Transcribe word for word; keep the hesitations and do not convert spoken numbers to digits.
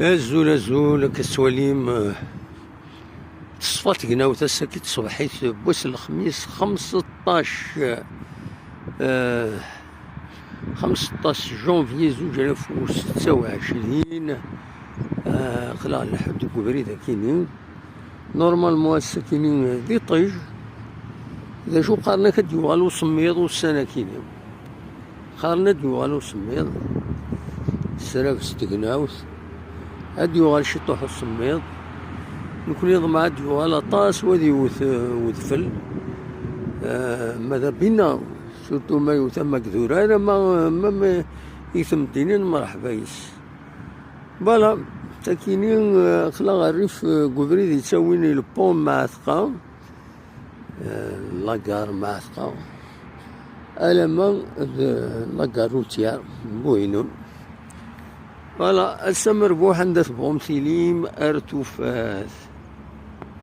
Azul, azul, akka tettwalim, eh, teṣfa tegnawt ass-agi n tṣebḥit n wass n lexmis xemseṭṭac, eh, xemseṭṭac janvier zuǧ alaf u setta u ɛecrin, eh, aql-aɣ nleḥḥu-d deg ubrid akini. Normalement ass-akini d iṭij. D acu qqaren-ak, ad d-yuɣal usemmiḍ ussan-akini? Qqaren ad d-yuɣal usemmiḍ, ssrabes tegnawt, ad d-yuɣal ciṭuḥ usemmiḍ. Nekni ḍmeɛ ad d-yuɣal aṭas, wad iwet, eh, udfel. Eh, ma d abina, surtout ma yewt ama deg durar, ama, ama ma i temdinin, mreḥba yes. Voilà, takini, eh, aql-aɣ rrif, eh, deg ubrid yettawin i le pont Mɛatqa, eh, la gare Mɛatqa, alamma d la gare routière n Buhinun. Voilà, ass amerbuḥ, anda tebɣum tilim ar tufat.